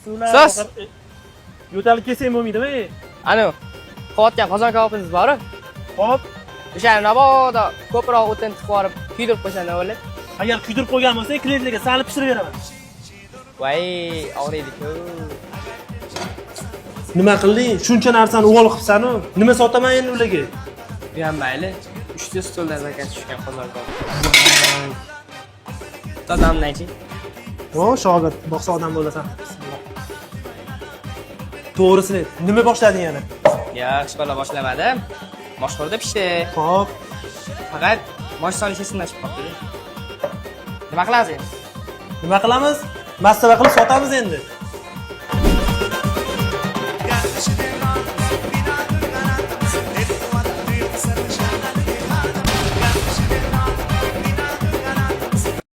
Ustoz! Yo'talib kelsang bo'lmaydimi? Anu, qilayotgan qozon kabobingiz bor-ku. Xo'p, O'shani mabodo ko'proq o'tin tiqib yuborib, kuydirib qo'ysam nima bo'ladi? Agar kuydirib qo'ygan bo'lsang, klientlarga sali pishirib beraman. Voy, og'riydi-ku. Nima qilding? Shuncha narsani uvol qilibsan-u. Nima sotaman endi ularga? Bu ham mayli. 3 ta stoldan zakaz tushgan qozon kabob. Ustoz, damlaychi. O, shogird, boqsa odam bo'lasan. Bismillah. To'g'risini ayt. Nima boshlading yana? Yo'q, hech balo boshlamadim. Moshxo'rda pishdi. Xo'p, Faqat mosh solish esimdan chiqib qolibdi. Nima qilamiz endi? Nima qilamiz? Mastava qilib sotamiz endi.